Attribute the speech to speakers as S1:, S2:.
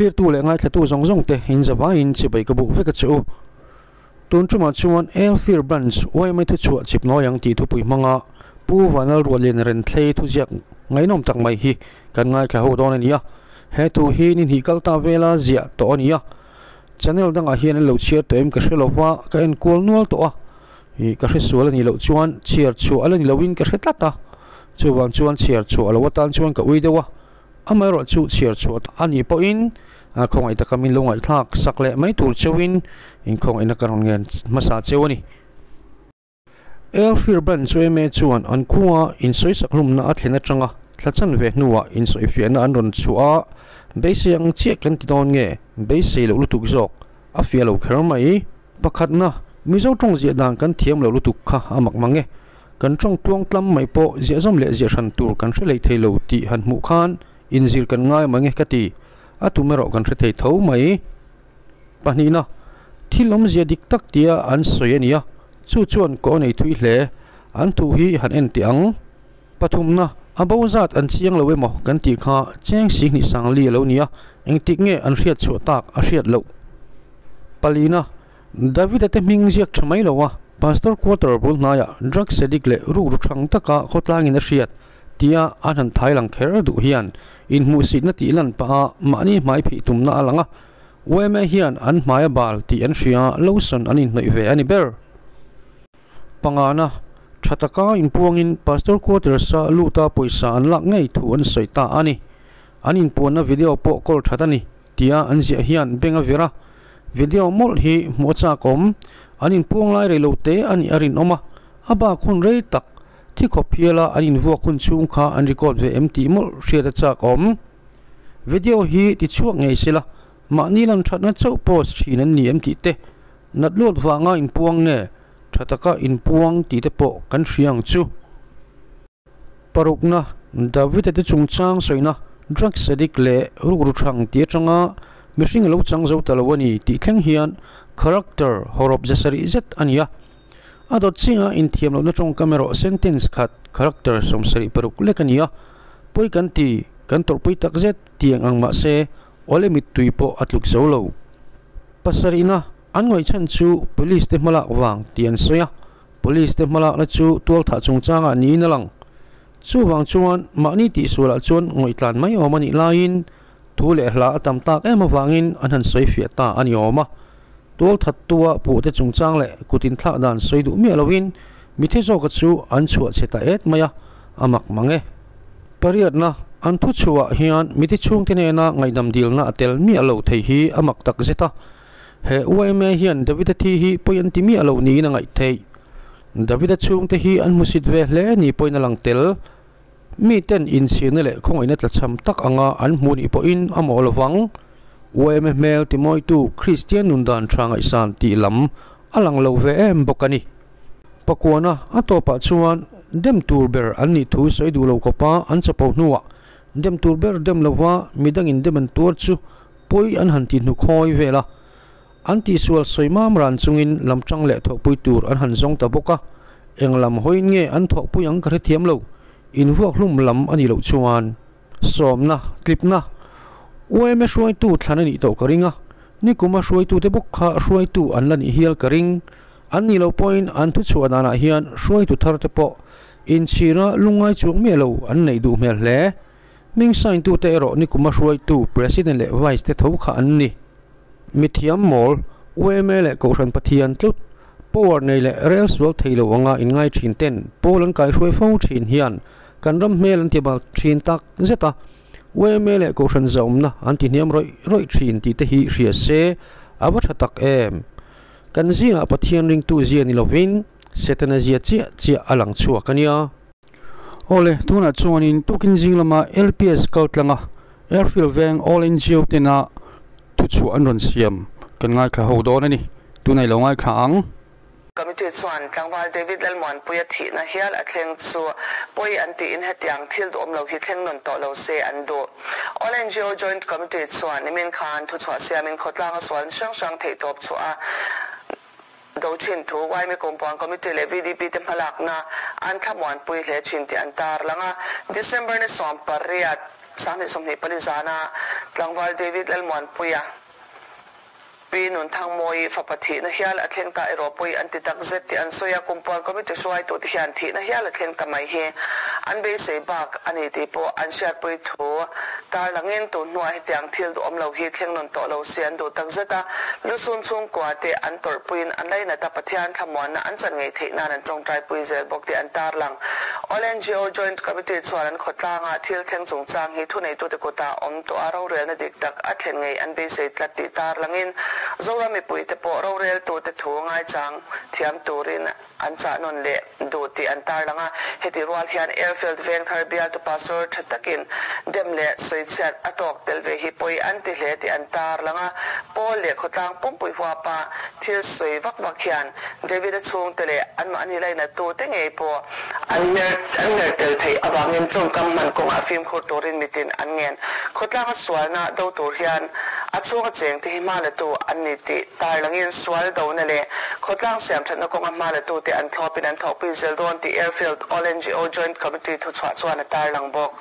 S1: Thlirtu leh ngaithlatu zawng zawng te in zavaiin chibai ka buh vek a che u. Tun tumah chuan Airfield Branch yma thuchhuah chip nawi ang tih thupui hmanga Pu Vanlalruatlian Renthlei thuziak ngaihnawm tak mai hi kan ngaithla ho dawn a ni a. He thu hi ni hnih kal ta vela ziah tawh a ni a. Channel dangah hian an lo chhiar tawh em ka hre lova, ka enkual nual tawh a. Ih ka hre sual a nih loh chuan chhiar chhuah a la ni loin ka hre tlat a. Chuvang chuan chhiar chhuah lo atan chuan ka ui deuh a. Amaherawh chu chhiar chhuah a nih pawhin khawngaih taka min lo ngaihthlak sak leh mai tur cheuhin inkhawngaihna ka rawn ngen hmasa cheu a ni. Airfield Branch chu yma chuan an khua insawisak hlumna a thlen atanga thla chan ve hnuah insawifiahna an rawn chhuah a, beisei ang chiah kan ti dawn nge beisei loh lutuk zawk a fiah lo kher mai. Pakhatna, Mizo tawng ziah dan kan thiam loh lutuk kha a mak mang e. Kan tawng tuang tlam mai pawh ziahzawm leh ziah hran tur kan hre lei thei lo tih han hmuh khan inzir kan ngai mang e ka ti. A tum erawh kan hre thei tho mai. Pahnihna, thil awmzia dik tak tia an sawi a nia, chu chuan kaw nei thui hle. An thu hi han en teh ang. Pathumna, a bo zat an chiang lo emaw kan tih kha cheng sihnih sangli a lo nia, engtik nge an hriat chhuah tak a hriat loh. Palina, Davida te hming ziak tha mai lo a, Pastor quarter bul hnaiah drugs addict leh rukru thang taka khawtlangin a hriat tia an han thai lang kher duh hian inhmuhsitna tih lan pah a mahni hmai phih tumna a lang a, yma hian an hmai a bal tih an hria lotion an inhnawih ve a ni ber. Pangana, tha taka inpuangin Pastor quarters a luta pawisa an lak ngei thu an sawi ta a ni. An inpuanna video pawh kawl that a ni. Tia an ziah hian beng a vir a, video mawlh hi hmuh a chak awm. An inpuang lai rei lo te a nih a rinawm a, a bak hun rei tak thi khawp hiala an invuak hun chhung kha an record ve em tih mawlh hriat a chak awm. Video hi ti chhuak ngei sela, mahni lan thatna chauh post thin an ni em tih te, nat luat vanga inpuang nge tha taka inpuang tih te pawh kan hria ang chu. Parukna, Davida te chungchang sawina drugs addict leh rukru thang tih atanga mihring a lo chang zo ta lo a ni tih thleng hian character hawrawp ze sarih zet a ni a. A dawt chinga inthiam lohna tawngkam erawh sentence khat character 76 lek a ni a. Pawi kan ti, kan tawrhpui tak zet tiang ang mahse awle mittui pawh a tluk zo lo. Pasarihna, an ngaihchhan chu police te hmalak vang tih an sawi a. Police te hmalakna chu tualthah chungchangah niin a lang. Chuvang chuan mahni tihsualah chuan ngawih tlan mai awm a nih laiin thu leh hla a tam tak em avangin an han sawi fiah ta a ni awm a. Tualthattua puhte chungchang leh kut inthlak dan sawi duh miah loin mitthi zawka chu an chhuah chhe ta et mai a, a mak mang e. Pariatna, an thu chhuahah hian mitthi chhungte nena ngaihdam dilna a tel miah lo thei hi a mak tak zet a. He yma hian Davida thi hi pawi an ti miah lo niin a ngaih theih. Davida chhungte hi an hmusit ve hle ni pawhin a lang tel. Miten inchhirna leh khawngaihna tlachham tak anga an hmuh nih pawhin a mawh lovang. Yma hmel timawitu Kristian nun dan tha ngaihsan tih lam a lang lo ve em bawk a ni. Pakuana a tawpah chuan dem tur ber an nih thu sawi duh lo khawpa an chapo hnuah dem tur ber dem lova midangin dem an tuar chu Pawi an han ti hnukhawi vel a, an tihsual sawi mam ran chungin lam tang leh thawhpui tur an han zawng ta bawk a, eng lam hawiin nge an thawhpui ang ka hrethiam lo, invuak hlum lam a nih loh chuan. Sawmna, tlipna, yma hruaitu thlan a nih tawh ka ring a, nikuma hruaitute bawk kha hruaitu an la nih hial ka ring, an nih loh pawhin an thuchhuah danah hian hruaitu tharte pawh inchhira lungngai chuang miah lo an neih duh hmel hle. Hming sign-tute erawh nikuma hruaitu President leh Vice te tho kha an ni. Mithiam mawl, yma leh Kohhran Pathian tlut, power nei leh rel sual thei lo anga inngai thin ten pawl an kaihruai fo thin hian kan ram hmel an ti bal thin tak zet a, yma leh Kohhran zaumna an ti hniam rawih rawih thin tih te hi hria se a va tha tak em. Kan zingah Pathian ringtu zia ni lovin Setana zia chiah chiah a lang chhuak a nia. Awle, tunah chuanin tukin zing lama LPS kal tlanga Airfield veng All NGO tena thuchhuah an rawn siam kan ngaithla ho dawn a ni. Tunah i lo ngaithla ang.
S2: Committee chuan tlangval David Lalmuanpuia thihna hial a thleng chu pawi an tiin hetiang thil duhawm lo hi thleng nawn tawh lo se an duh. All NGO Joint Committee chuan nimin khan thuchhuah siamin khawtlanga sual hrang hrang theihtawp chhuah a Do thin thu YMA Kumpuan Committee leh VDP te hmalakna an thlamuanpui hle thin tih an tarlang a. December ni 18. 2024 zana tlangval David Lalmuanpuia Pi Nunthangmawii fapa thihna hial a thleng ta erawh pawi an ti tak zet tih an sawi a, Kumpuan Committee hruaitute hian thihna hial a thleng ta mai hi an beisei bak a ni tih pawh an hriatpui thu tarlangin tun hnuah hetiang thil duhawm lo hi thleng nawn tawh lo si an duh tak zet a, lusun chhungkua te an tawrhpuiin an lainat a, Pathian thlamuanna an chan ngei theih nan an tawngtaipui zel bawk tih an tarlang. All ngo Joint Committee chuan an khawtlanga thil thleng chungchang hi thuneitute kutah awm tawh a, rorelna dik tak a thlen ngei an beisei tlat tih tarlangin Zoram mipuite pawh roreltute thu ngaichang thiam turin an chah nawn leh duh tih an tarlang a. Heti rual hian Airfield Vengthar bialtu pastor tha takin dem leh sawichhiat a tawk tel ve hi pawi an ti hle tih an tarlang a. Paul leh khawtlang pumpui huapa thil sawi vak vak hian David-a chhungte leh anmahni lainatute ngei pawh an hmer tel theih avangin tawngkam hman kawngah fimkhur turin mitin an ngen. Khawtlanga sualna do tur hian a chhunga chengte hi hma latu an ni tih tarlangin sual dona leh khawtlang siamthatna kawnga hma latute an thlawpin an thawhpui zel dawn tih Airfield All ngo Joint Committee thuchhuah chuan a tarlang bawk.